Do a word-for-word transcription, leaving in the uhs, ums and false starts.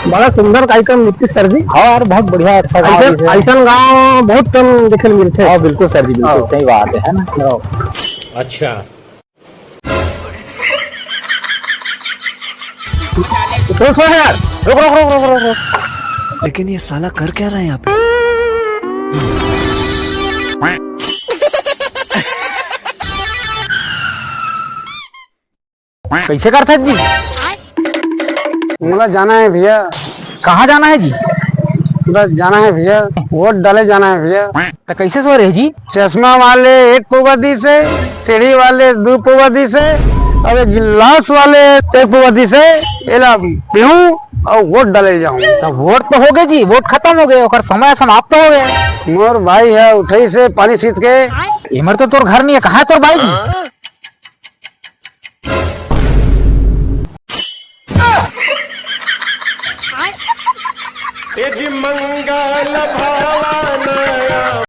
बड़ा सुंदर कार्यक्रम नीतीश सर जी। हाँ यार, बहुत बढ़िया, अच्छा गाँव ऐसन, भी है। ऐसन गाँव बहुत कम देखे ल मिलथे। हाँ, बिल्कुल सर जी, बिल्कुल हाँ। सही बात है, है ना? हाँ। अच्छा। रुक, रुक, रुक, रुक, रुक, रुक। लेकिन ये साला कर क्या रहा है यहाँ पे? कैसे करथस जी? मोला जाना है भैया। कहाँ जाना है जी? मोला जाना है भैया, वोट डाले जाना है भैया। तो कैसे सो रहे जी? चश्मा वाले एक पौवा दिस हे, सीढ़ी वाले दू पौवा दिस हे, अउ एक गिलास वाले एक पौवा दिस हे, एला पीहूं अउ वोट डाले जाऊं। तो वोट तो हो गए जी, वोट खत्म हो गए, ओकर समय समाप्त हो गया। मोर भाई है उठई से पानी सीत के। एमर तो तोर घर नहीं है, कहाँ है तोर भाई जी? ए जी मंगल भवन